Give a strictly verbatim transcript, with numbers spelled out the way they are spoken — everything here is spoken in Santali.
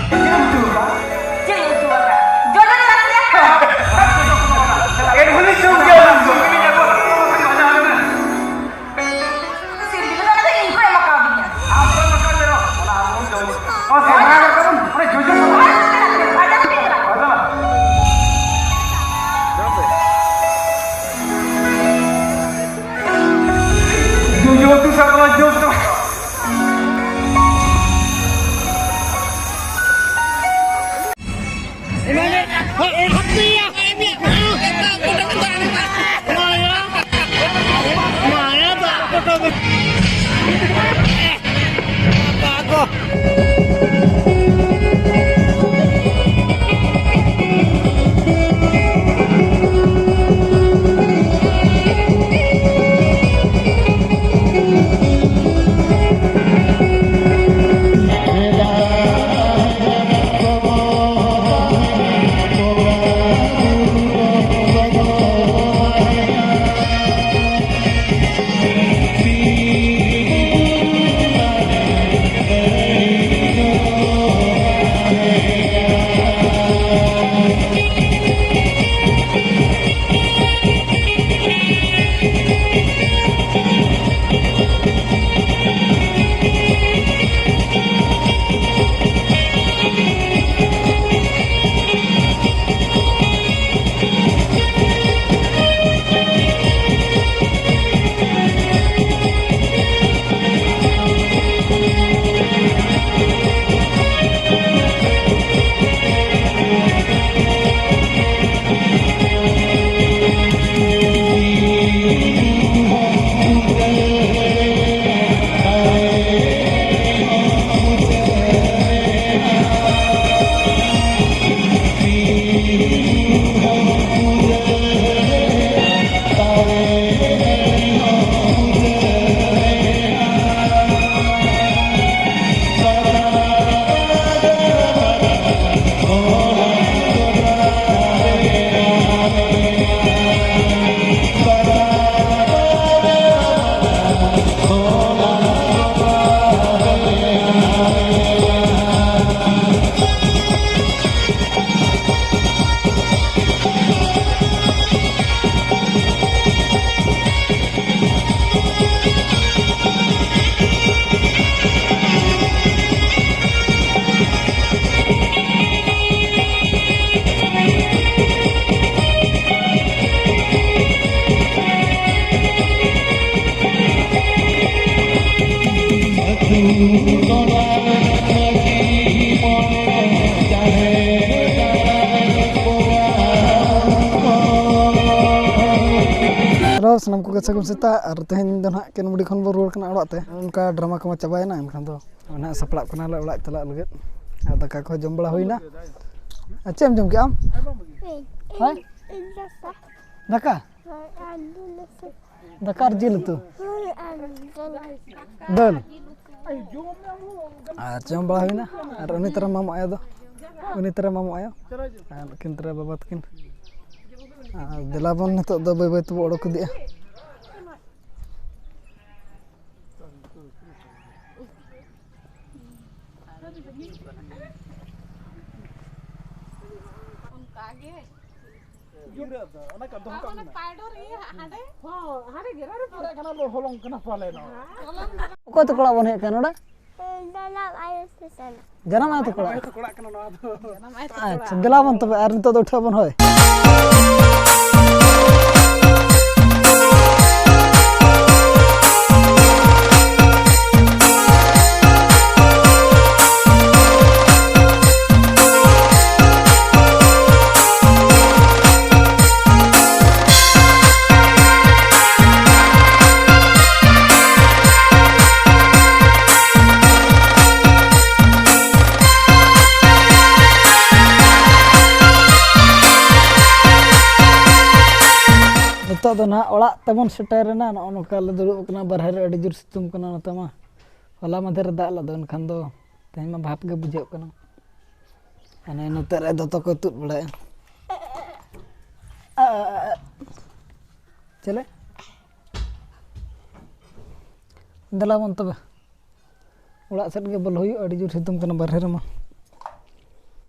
ᱪᱮᱫ ᱮᱢ ᱩᱛᱩ ᱟᱠᱟᱫ? ᱡᱚᱡᱚ ᱫᱚ ᱵᱟᱝ ᱜᱮ᱾ ᱮᱰᱵᱷᱟᱱᱥ ᱡᱚᱢ ᱜᱮᱭᱟ ᱵᱚᱱ᱾ ᱥᱤᱨᱯᱤᱞ ᱫᱚ ᱚᱱᱟ ᱫᱚ ᱤᱧ ᱠᱚ ᱮᱢ ᱟᱠᱟᱣᱫᱤᱧᱟ᱾ ᱟᱢ ᱠᱚ ᱮᱢ ᱟᱠᱟᱫ ᱢᱮ ᱨᱮᱦᱚᱸ, ᱚᱱᱟ ᱟᱢ ᱦᱚᱸ ᱡᱚᱢ ᱢᱮ᱾ ᱚ, ᱥᱮᱸᱫᱽᱨᱟ ᱠᱟᱛᱮ ᱵᱚᱱ, ᱚᱱᱟ ᱡᱚᱡᱚ ᱠᱚ ᱵᱟᱝ ᱮᱢ ᱟᱠᱟᱫ ᱢᱮᱭᱟ᱾ ᱡᱚᱡᱚ ᱩᱛᱩ ᱥᱟᱶ ᱫᱚ ᱡᱚᱢ ᱫᱚ᱾ ᱦᱮᱞᱳ, ᱥᱟᱱᱟᱢ ᱠᱚᱜᱮ ᱥᱟᱹᱜᱩᱱ ᱥᱮᱛᱟᱜ᱾ ᱟᱨ ᱛᱮᱦᱮᱧ ᱫᱚ ᱱᱟᱦᱟᱜ ᱠᱤᱱ ᱵᱩᱰᱷᱤ ᱠᱷᱚᱱ ᱵᱚᱱ ᱨᱩᱣᱟᱹᱲ ᱠᱟᱱᱟ ᱚᱲᱟᱜ ᱛᱮ᱾ ᱚᱱᱠᱟ ᱰᱨᱟᱢᱟ ᱠᱚᱢᱟ ᱪᱟᱵᱟᱭᱮᱱᱟ, ᱮᱱᱠᱷᱟᱱ ᱫᱚ ᱱᱟᱦᱟᱜ ᱥᱟᱯᱲᱟᱜ ᱠᱟᱱᱟᱞᱮ ᱚᱲᱟᱜ ᱪᱟᱞᱟᱜ ᱞᱟᱹᱜᱤᱫ᱾ ᱟᱨ ᱫᱟᱠᱟ ᱠᱚᱦᱚᱸ ᱡᱚᱢ ᱵᱟᱲᱟ ᱦᱩᱭᱱᱟ᱾ ᱟᱨ ᱪᱮᱫ ᱮᱢ ᱡᱚᱢ ᱠᱮᱜᱼᱟ ᱟᱢ? ᱦᱮᱸ? ᱫᱟᱠᱟ? ᱫᱟᱠᱟ ᱟᱨ ᱡᱤᱞ ᱩᱛᱩ? ᱫᱟᱹᱞ᱾ ᱟᱨ ᱡᱚᱢ ᱵᱟᱲᱟ ᱦᱩᱭᱱᱟ᱾ ᱟᱨ ᱩᱱᱤ ᱛᱟᱨᱟ ᱢᱟᱢᱚ ᱟᱭᱳ ᱫᱚ, ᱩᱱᱤ ᱛᱟᱨᱟ ᱢᱟᱢᱚ ᱟᱭᱳ, ᱟᱨ ᱩᱱᱠᱤᱱ ᱛᱟᱨᱟ ᱵᱟᱵᱟ ᱛᱟᱹᱠᱤᱱ᱾ ᱟᱨ ᱫᱮᱞᱟ ᱵᱚᱱ, ᱱᱤᱛᱚᱜ ᱫᱚ ᱵᱟᱹᱭ ᱵᱟᱹᱭ ᱛᱮᱵᱚ ᱚᱰᱚᱠ ᱤᱫᱤᱜᱼᱟ᱾ ᱚᱱᱠᱟ ᱜᱮ᱾ ᱚᱱᱟ ᱯᱟᱭᱰᱚᱨ ᱤᱭᱟᱹ ᱦᱟᱸᱰᱮ? ᱦᱚᱸ, ᱦᱟᱸᱰᱮ ᱜᱮ, ᱦᱟᱸᱰᱮ ᱯᱩᱨᱟᱹ ᱠᱟᱱᱟ, ᱞᱚ ᱦᱚᱞᱚᱝ ᱠᱟᱱᱟ ᱯᱟᱞᱮ ᱱᱚᱣᱟ᱾ ᱚᱠᱚᱭ ᱛᱟᱠᱚ ᱚᱲᱟᱜ ᱵᱚᱱ ᱦᱮᱡ ᱟᱠᱟᱱᱟ ᱱᱚᱰᱮ? ᱡᱟᱱᱟᱢ ᱟᱭᱳ ᱥᱮ ᱥᱮᱱ? ᱡᱟᱱᱟᱢ ᱟᱭᱳ ᱛᱟᱠᱚ ᱚᱲᱟᱜ᱾ ᱟᱪᱪᱷᱟ, ᱫᱮᱞᱟ ᱵᱚᱱ ᱛᱚᱵᱮ, ᱟᱨ ᱱᱤᱛᱚᱜ ᱫᱚ ᱩᱴᱷᱟᱹᱜ ᱟᱵᱚᱱ, ᱦᱳᱭ᱾ ᱱᱤᱛᱚᱜ ᱫᱚ ᱱᱟᱦᱟᱜ ᱚᱲᱟᱜ ᱛᱮᱵᱚᱱ ᱥᱮᱴᱮᱨᱮᱱᱟ᱾ ᱱᱚᱜᱼᱚ ᱱᱚᱝᱠᱟ ᱞᱮ ᱫᱩᱲᱩᱵ ᱟᱠᱟᱱᱟ ᱵᱟᱨᱦᱮ ᱨᱮ, ᱟᱹᱰᱤ ᱡᱳᱨ ᱥᱤᱛᱩᱝ ᱠᱟᱱᱟ ᱱᱚᱛᱮ ᱢᱟ᱾ ᱦᱚᱞᱟ ᱢᱟᱫᱷᱮᱨ ᱨᱮ ᱫᱟᱜ ᱞᱮᱫᱟ, ᱮᱱᱠᱷᱟᱱ ᱫᱚ ᱛᱮᱦᱮᱧ ᱢᱟ ᱵᱷᱟᱯ ᱜᱮ ᱵᱩᱡᱷᱟᱹᱜ ᱠᱟᱱᱟ᱾ ᱦᱟᱱᱮ ᱱᱚᱛᱮ ᱨᱮ ᱫᱚᱛᱚ ᱠᱚ ᱛᱩᱫ ᱵᱟᱲᱟᱭᱟ᱾ ᱪᱮᱞᱮ? ᱫᱮᱞᱟ ᱵᱚᱱ ᱛᱚᱵᱮ, ᱚᱲᱟᱜ ᱥᱮᱫ ᱜᱮ ᱵᱚᱞᱚ ᱦᱩᱭᱩᱜᱼᱟ, ᱟᱹᱰᱤ ᱡᱳᱨ ᱥᱤᱛᱩᱝ ᱠᱟᱱᱟ ᱵᱟᱨᱦᱮ ᱨᱮᱢᱟ᱾